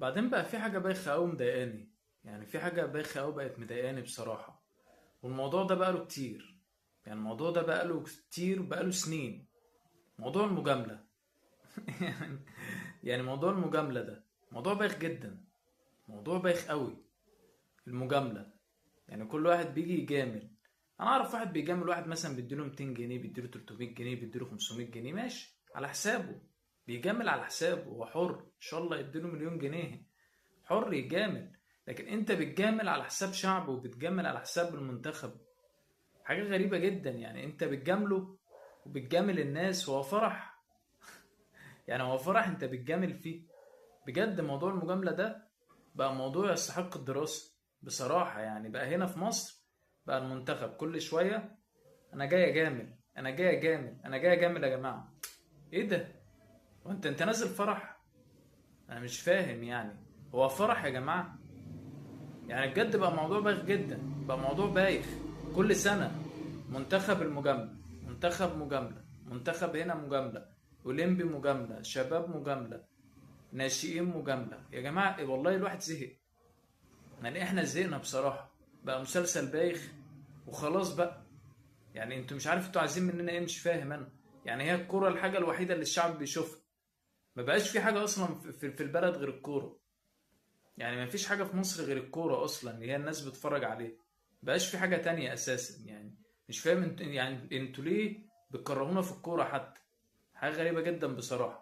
بعدين بقى في حاجة بايخة أوي مضايقاني. يعني في حاجة بايخة أوي بقت مضايقاني بصراحة. والموضوع ده بقاله كتير. يعني الموضوع ده بقاله كتير، بقاله سنين. موضوع المجاملة. يعني موضوع المجاملة ده موضوع بايخ جدا، موضوع بايخ قوي. المجاملة، يعني كل واحد بيجي يجامل. انا اعرف واحد بيجامل واحد مثلا بيديله 200 جنيه، بيديله 300 جنيه، بيديله 500 جنيه، ماشي على حسابه. بيجامل على حسابه، هو حر، ان شاء الله يديله مليون جنيه، حر يجامل. لكن انت بتجامل على حساب شعبه وبتجامل على حساب المنتخب. حاجة غريبة جدا. يعني انت بتجامله وبتجامل الناس، وهو فرح. يعني هو فرح انت بتجامل فيه. بجد موضوع المجاملة ده بقى موضوع يستحق الدراسة بصراحة. يعني بقى هنا في مصر بقى المنتخب كل شوية انا جاي اجامل، انا جاي اجامل، انا جاي اجامل يا جماعة. ايه ده؟ وانت نازل فرح؟ انا مش فاهم، يعني هو فرح يا جماعة؟ يعني بجد بقى موضوع بايخ جدا، بقى موضوع بايخ. كل سنة منتخب المجاملة، منتخب مجاملة، منتخب هنا مجاملة، اولمبي مجاملة، شباب مجاملة، ناشئين مجاملة. يا جماعة والله الواحد زهق. يعني احنا زهقنا بصراحة، بقى مسلسل بايخ وخلاص بقى. يعني انتوا مش عارف انتوا عايزين مننا ايه، مش فاهم انا. يعني هي الكورة الحاجة الوحيدة اللي الشعب بيشوفها. ما بقاش في حاجة اصلا في البلد غير الكورة. يعني ما فيش حاجة في مصر غير الكورة اصلا اللي هي الناس بتتفرج عليها. بقاش في حاجة تانية اساسا. يعني مش فاهم انتوا، يعني انتوا ليه بتكرهونا في الكورة حتى؟ حاجة غريبة جدا بصراحة.